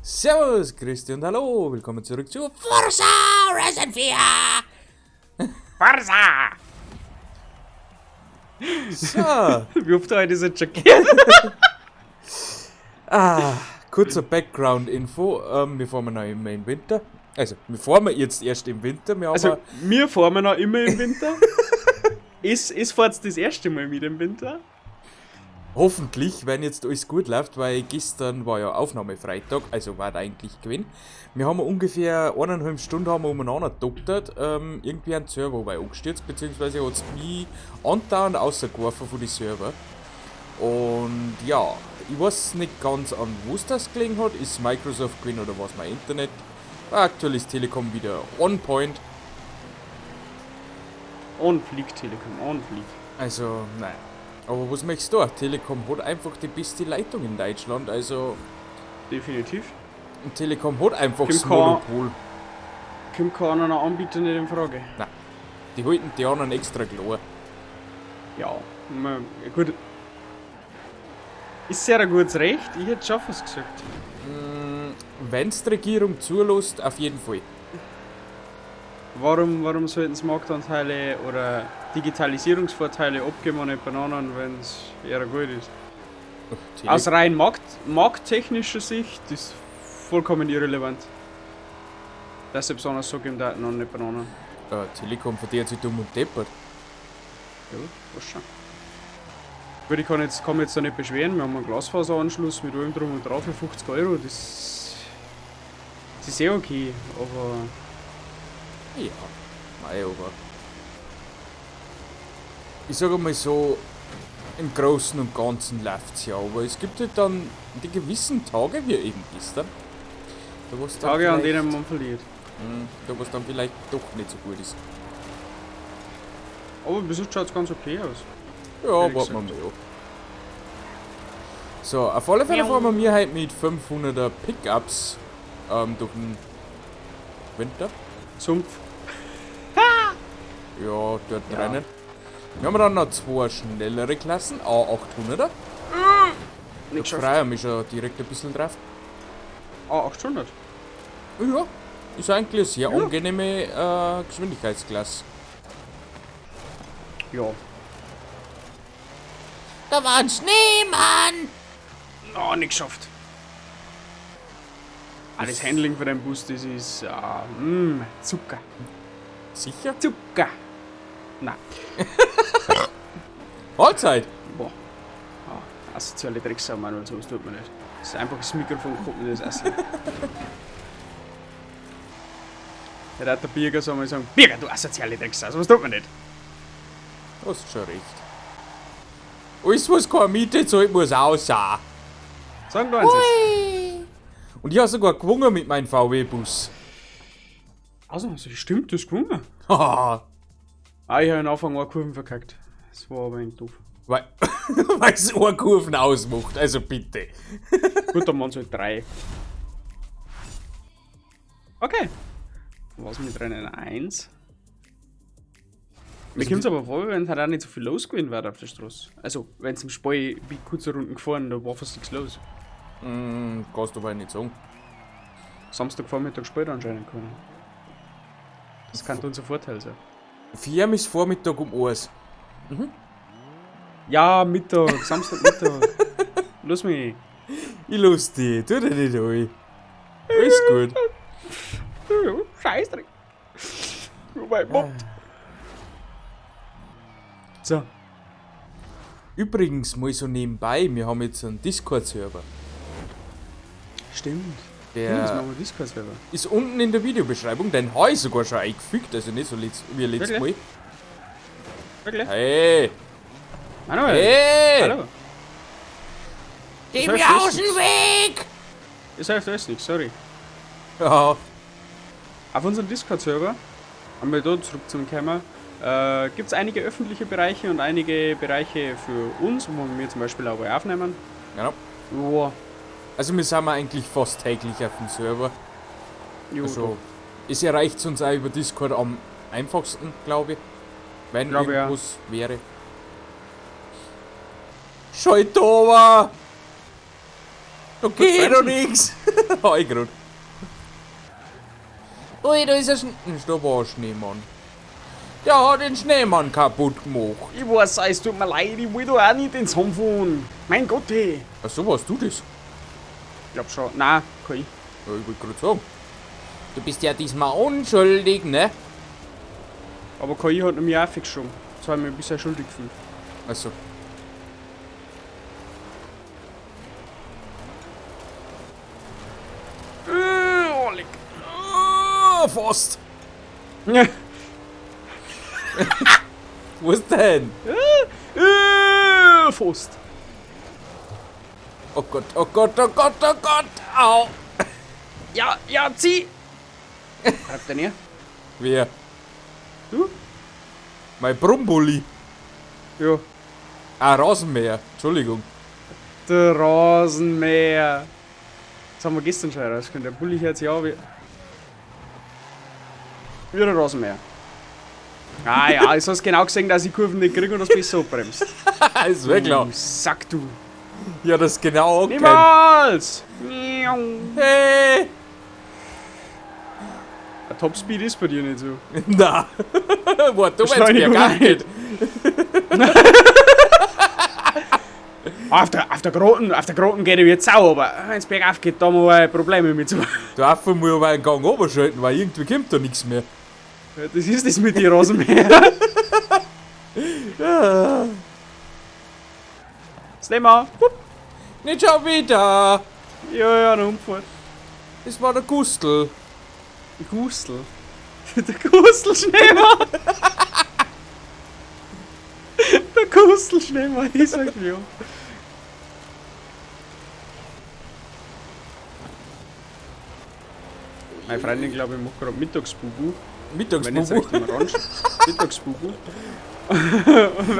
Servus, Christi und hallo, willkommen zurück zu Forza Horizon 4! Forza! So, Wie oft habe ich das jetzt schon gehört? Kurzer Background-Info, wir fahren noch immer im Winter. Also, wir fahren jetzt erst im Winter, wir haben Also, wir fahren noch immer im Winter. Es fährt das erste Mal mit im Winter. Hoffentlich, wenn jetzt alles gut läuft, weil gestern war ja Aufnahmefreitag, also war eigentlich gewesen. Wir haben ungefähr 1,5 Stunden haben wir umeinander doktert, irgendwie ein Server war angestürzt, beziehungsweise hat es mich andauernd rausgeworfen von den Server. Und ja, ich weiß nicht ganz, an was das gelegen hat, ist Microsoft gewesen oder was mein Internet. Aktuell ist Telekom wieder on point. On fleek, Telekom, on fleek. Also, naja. Aber was möchtest du? Telekom hat einfach die beste Leitung in Deutschland, also. Definitiv. Und Telekom hat einfach das Kommt Monopol. Kommt kein anderer Anbieter nicht in Frage. Nein. Die halten die anderen extra klar. Ja, man, gut. Ist sehr ein gutes Recht, ich hätte schon was gesagt. Wenn's die Regierung zulässt, auf jeden Fall. Warum sollten es Marktanteile oder Digitalisierungsvorteile abgeben an jemand anderen, wenn's eher gut ist? Tele Aus rein markttechnischer Sicht ist vollkommen irrelevant. Dass ich besonders so geben Daten an jemand anderen. Telekom verdient sich dumm und deppert. Ja, was schon. Gut, ich kann mich jetzt da nicht beschweren. Wir haben einen Glasfaseranschluss mit allem drum und drauf für 50 Euro. Das ist eh okay, aber. Ja, mei, aber. Ich sage mal so, im Großen und Ganzen läuft's ja, aber es gibt halt dann die gewissen Tage, wie eben gestern, da wo's dann Tage, an vielleicht- denen man verliert. Da wo's dann vielleicht doch nicht so gut ist. Aber bis jetzt schaut's ganz okay aus. Ja, Ehrlich warten wir gesagt. mal ab. So, auf alle Fälle fahren wir heute mit 500er Pickups durch den Winter. Sumpf. Ja, dort Ja. rennen. Wir haben dann noch zwei schnellere Klassen, A800er. Nicht Da geschafft. freue ich mich schon direkt ein bisschen drauf. A800? Ja, ist eigentlich eine sehr Ja. angenehme Geschwindigkeitsklasse. Ja. Da war ein Schneemann! Oh, nicht geschafft. Ah, das Handling von dem Bus, das ist, Zucker. Sicher? Zucker! Nein. Mahlzeit! Boah. Ah, asoziale Drecksau, Manuel, sowas tut man nicht. Das ist einfach das Mikrofon, kommt mir das Essen. Der hat der Birger soll mal sagen, Birger, du asoziale Drecksau, sowas tut man nicht. Du hast schon recht. Alles, was keine Miete zahlt, muss aussehen. Sagen wir uns jetzt. Und ich habe sogar gewonnen mit meinem V W-Bus. Also, also, stimmt, du hast gewonnen. Haha. Ah, ich habe am Anfang auch Kurven verkackt. Das war aber ein doof. Weil es eine Kurven ausmacht, also bitte. Gut, dann waren's halt 3. Okay. Was mit Rennen 1? Mir Also kommt's die aber vor, wenn halt auch nicht so viel los gewesen wäre auf der Straße. Also, wenn's im Spiel wie kurze Runden gefahren, da war fast nichts los. Kannst du aber nicht sagen. Samstagvormittag später anscheinend können. Das kann unser Vorteil sein. Vier ist Vormittag um 1. Ja, Mittag, Samstagmittag. Lass mich. Ich lass dich, tu dich nicht an. Alles gut. Scheißdreck. Oh mein Gott. So. Übrigens, mal so nebenbei, wir haben jetzt einen Discord-Server. Stimmt. Der Ja, das machen wir Discord-Server. ist unten in der Videobeschreibung, den habe ich sogar schon eingefügt, also nicht so wie letztes Wirklich? Mal. Wirklich? Hey! Manuel! Hey! Hallo! Geh Das mir heißt aus dem nichts. Weg! Das hilft alles nichts, sorry. Ja. Auf unserem Discord-Server, haben wir da zurück zum Kämmer, gibt's einige öffentliche Bereiche und einige Bereiche für uns, wo wir zum Beispiel auch aufnehmen. Genau. Joa. Also wir sind eigentlich fast täglich auf dem Server. Jo, also, doch. es erreicht uns auch über Discord am einfachsten, glaube ich. Wenn Glaub ich auch. irgendwas wäre. Schalt over! Da geht doch nix. Hab ich grad. Ui, da ist ein Schne. Da war ein Schneemann. Der hat den Schneemann kaputt gemacht. Ich weiß, es tut mir leid, ich will da auch nicht ins fahren. Mein Gott, hey. Ach so, warst du das? Ich glaub schon. Nein, kann ich. Ja, ich wollte gerade sagen. Du bist ja diesmal unschuldig, ne? Aber KI hat mich auch geschoben. Das habe ich mich ein bisschen schuldig gefühlt. Achso. Oh, leck. Oh, fast. Was denn? Fast. Oh Gott, oh Gott, oh Gott, oh Gott. Au. Ja, ja, zieh! Treibt der näher? Wer? Du? Mein Brummbulli. Ja. Ah, Rasenmäher. Entschuldigung. Der Rasenmäher. Das haben wir gestern schon herausgefunden. Der Bulli hört sich an wie ein Rasenmäher. Ah ja, jetzt hast du genau gesehen, dass ich Kurven nicht kriege und das besser abbremst. Ist wirklich klar. Du Sack du. Ja, das ist genau okay. Niemals! Hey! Der Topspeed ist bei dir nicht so. Na. Warte, du meinst Beschleunigung bergab geht. Auf der Groten geht er jetzt sau, aber wenn's bergauf geht, da haben wir Probleme mit so. Du einfach mal über einen Gang runterschalten, weil irgendwie kommt da nichts mehr. Ja, das ist das mit den Rasenmäher. Slimmer! Nicht schon wieder! Ja, ja, eine Umfahrt. Das war der Gustl. Gustl? Der Gustl-Schneemann! Der Gustl-Schneemann, ich sag mir. Meine Freundin, glaube ich, macht gerade Mittagsbubu. Mittagsbubu? Mittagsbubu.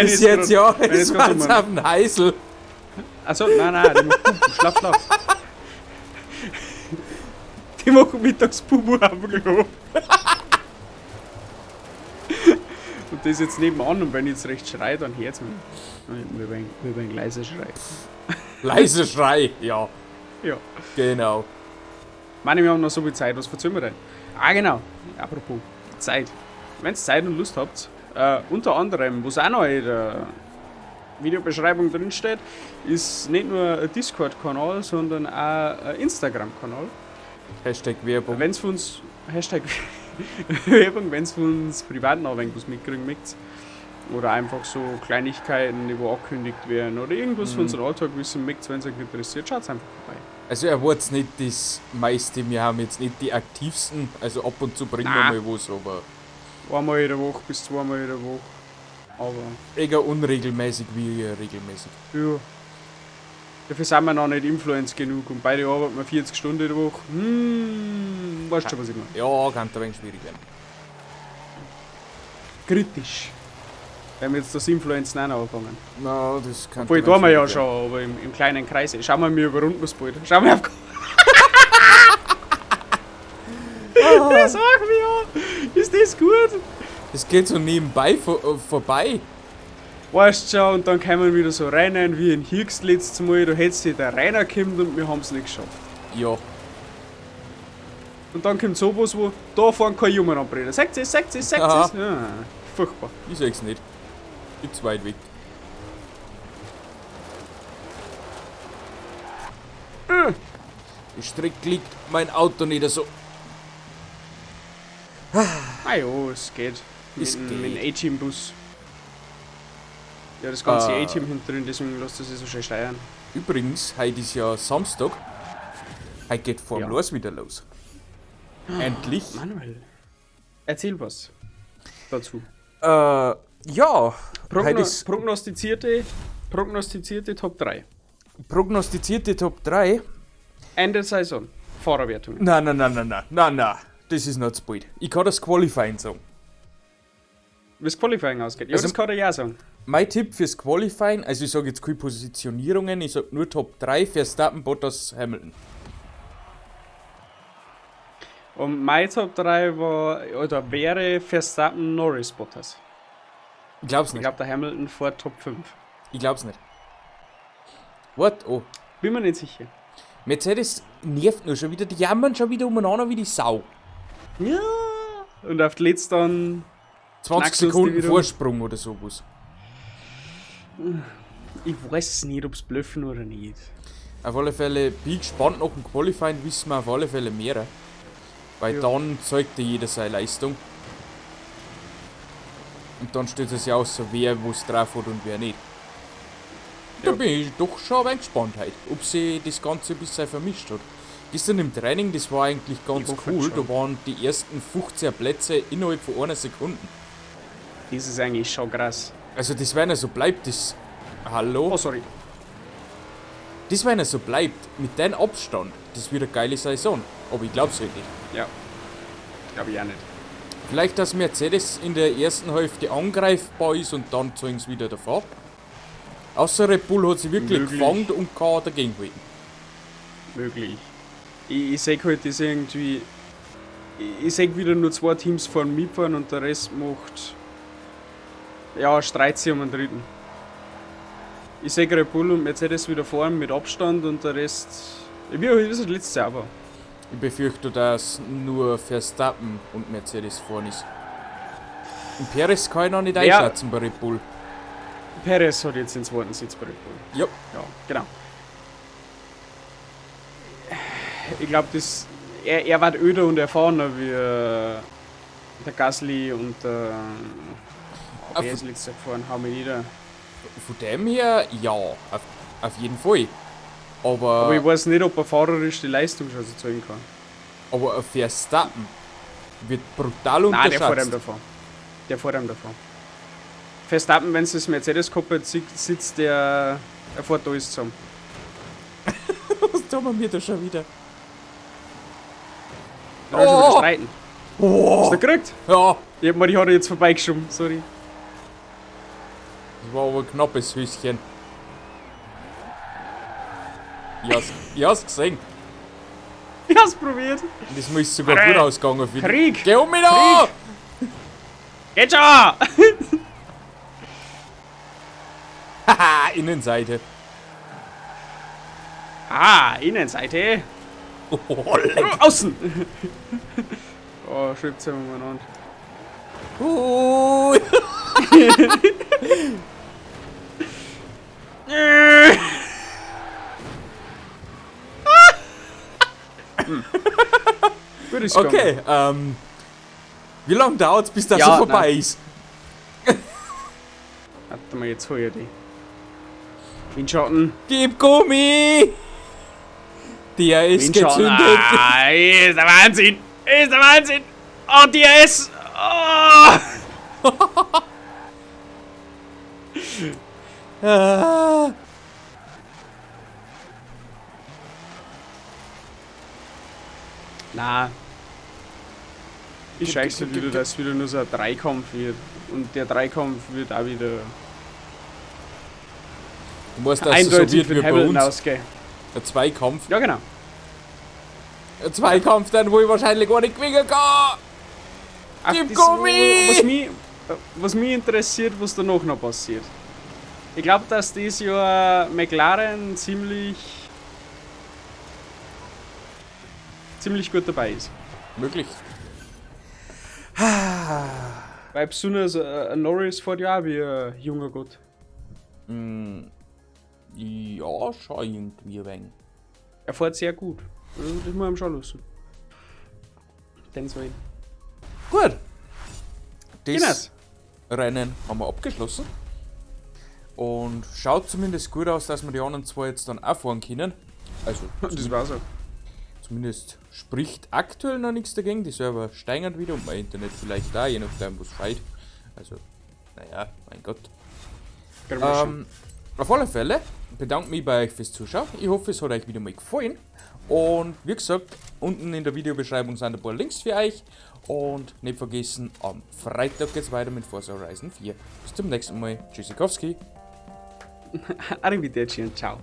Ist jetzt ja, es war jetzt auf dem Heisel. Achso, nein, nein, die macht Bubu, schlapp, schlapp. Die machen Mittagsbubu auf dem Klo. Und das jetzt nebenan, und wenn ich jetzt recht schrei, dann hört's mich. Über ein leiser Schrei. Leiser Schrei, ja. Ja. Genau. Ich meine, wir haben noch so viel Zeit, was verzögern wir denn? Ah, genau. Apropos Zeit. Wenn ihr Zeit und Lust habt, unter anderem, was auch noch in der Videobeschreibung drin steht, ist nicht nur ein Discord-Kanal, sondern auch ein Instagram-Kanal. Hashtag Werbung. Wenn's von uns, Hashtag Werbung, wenn's von uns privat noch ein wenig was mitkriegen möchtet. Oder einfach so Kleinigkeiten, die wo angekündigt werden oder irgendwas von unserem Alltag wissen möchtet, wenn's euch interessiert, schaut's einfach vorbei. Also er war nicht das meiste, wir haben jetzt nicht die aktivsten, also ab und zu bringen wir mal was, aber... Einmal in der Woche bis zweimal in der Woche, aber... Eher unregelmäßig wie regelmäßig. Ja. Dafür sind wir noch nicht Influencer genug und beide arbeiten wir 40 Stunden in der Woche. Weißt du schon, was ich meine? Ja, kann ein wenig schwierig werden. Kritisch. Wenn wir jetzt das Influenzen auch noch anfangen. Na, das kann. Obwohl, tun wir ja schon, aber im kleinen Kreis. Schauen wir, wir überrunden es bald. Schauen wir auf. Das sag ich ja. Ist das gut? Das geht so nebenbei vorbei. Weißt du schon, und dann kommen wir wieder so rein, wie in Hirks letztes Mal, da hätte sich der Rainer gekommen und wir haben es nicht geschafft. Ja. Und dann kommt sowas, wo da fahren keine Jungen anbrüllen. Sagt es, sagt es, sagt es. Ja, furchtbar. Ich sag's nicht. Ich bin zu weit weg. Die Strecke liegt mein Auto nicht so. Ah jo, es geht. Es geht. Mit dem A-Team-Bus. Ja, das ganze A-Team hinten drin, deswegen lässt das sich so schön steuern. Übrigens, heute ist ja Samstag. Heute geht Formel 1 wieder los. Endlich. Manuel, erzähl was dazu. Ja. Prognostizierte Top 3. Prognostizierte Top 3? Ende Saison. Fahrerwertung. Nein, nein, nein, nein, nein, nein, nein. Das ist noch zu bald. Ich kann das Qualifying sagen. Wie das Qualifying ausgeht? Ja, also, das kann er ja sagen. Mein Tipp fürs Qualifying, also ich sage jetzt keine Positionierungen, ich sage nur Top 3, Verstappen, Bottas, Hamilton. Und mein Top 3 war, oder wäre Verstappen, Norris, Bottas. Ich glaub's nicht. Ich glaub, der Hamilton vor Top 5. Ich glaub's nicht. What? Oh. Bin mir nicht sicher. Mercedes nervt nur schon wieder, die jammern schon wieder umeinander wie die Sau. Ja. Und auf die letzte dann 20 knackst du die Sekunden wieder. Vorsprung oder sowas. Ich weiß nicht, ob's bluffen oder nicht. Auf alle Fälle bin ich gespannt, nach dem Qualifying wissen wir auf alle Fälle mehr. Weil dann zeigt ja jeder seine Leistung. Und dann stellt es sich aus, so wer was drauf hat und wer nicht. Da bin ich doch schon ein wenig gespannt heute, ob sie das Ganze ein bisschen vermischt hat. Gestern im Training, das war eigentlich ganz Ich hoffe cool, schon. da waren die ersten 15 Plätze innerhalb von einer Sekunde. Das ist eigentlich schon krass. Also das, wenn er so bleibt, das... Hallo? Oh, sorry. Das, wenn er so bleibt, mit dem Abstand, das wird eine geile Saison. Aber ich glaub's halt nicht. Ja. Glaube ich auch nicht. Vielleicht, dass Mercedes in der ersten Hälfte angreifbar ist und dann zeigen sie wieder davor. Außer Red Bull hat sie wirklich Möglich. gefangen und kann dagegen halten. Möglich. Ich seh halt das irgendwie. Ich seh wieder nur zwei Teams vorn mitfahren und der Rest macht. Ja, streit sich um den dritten. Ich seh Red Bull und Mercedes wieder vorn mit Abstand und der Rest. Wie ist das letztes Jahr war. Ich befürchte, dass nur Verstappen und Mercedes vorn ist. Und Perez kann ich noch nicht einschätzen bei Red Bull. Perez hat jetzt den zweiten Sitz bei Red Bull. Ja. Ja, genau. Ich glaub, er wird öder und erfahrener wie der Gasly und der. Wer ist letztes Jahr gefahren? Hau mich nieder. Von dem her, ja, auf jeden Fall. Aber ich weiß nicht, ob er fahrerisch die Leistung schon so zeigen kann. Aber ein Verstappen wird brutal Nein, der fährt ihm unterschätzt. davon. Der fährt ihm davon. Verstappen, wenn es das Mercedes-Cockpit sitzt, der fährt da alles zusammen. Was tun wir da schon wieder? Da schon wieder Oh! streiten. Oh. Hast du gekriegt? Ja. Ich hab mir die Haare jetzt vorbeigeschoben, sorry. Das war aber ein knappes Höschen. Ich hab's gesehen. Ich hab's probiert. Und das ist sogar Alter. gut ausgegangen für Krieg! Geh um mich da! Krieg! Geht schon! Haha, Innenseite. Ah, Innenseite. Oh, leck. Oh, außen! Oh, schreibt sie umeinander. Oh. Gut ist gegangen. Okay, wie lange dauert's, bis das Ja, so vorbei nein. ist? Warte mal, jetzt hol ich die. Windschatten. Gib Gummi! Der ist Windschatten. gezündet. Ah, ist der Wahnsinn! Ist der Wahnsinn! Oh, DRS! Oh! Ah. Na. Ich scheiße halt wieder, dass es wieder nur so ein Dreikampf wird. Und der Dreikampf wird auch wieder Du musst, dass es so eindeutig wird für wie bei Hamilton uns. ausgehen. Ein Zweikampf. Ja, genau. Ein Zweikampf, dann wo ich wahrscheinlich gar nicht gewinnen kann. Ach, Gib das, Gummi! Was mich interessiert, was danach noch passiert. Ich glaub, dass dieses Jahr McLaren ziemlich gut dabei ist. Möglich. Weil besonders Norris fährt ja auch wie ein junger Gott. Ja, schon irgendwie ein wenig. Er fährt sehr gut. Also, das muss man ihm schon lassen. Den soll ich. Gut. Das Genau. Rennen haben wir abgeschlossen. Und schaut zumindest gut aus, dass wir die anderen zwei jetzt dann auch fahren können. Also, Das war so. Zumindest spricht aktuell noch nichts dagegen. Die Server steigern wieder und mein Internet vielleicht auch, je nachdem, was schreit. Also, naja, mein Gott. Kriegen wir schon. Auf alle Fälle bedanke mich bei euch fürs Zuschauen. Ich hoffe, es hat euch wieder mal gefallen. Und wie gesagt, unten in der Videobeschreibung sind ein paar Links für euch. Und nicht vergessen, am Freitag geht's weiter mit Forza Horizon 4. Bis zum nächsten Mal. Tschüssikowski. Arrivederci und ciao.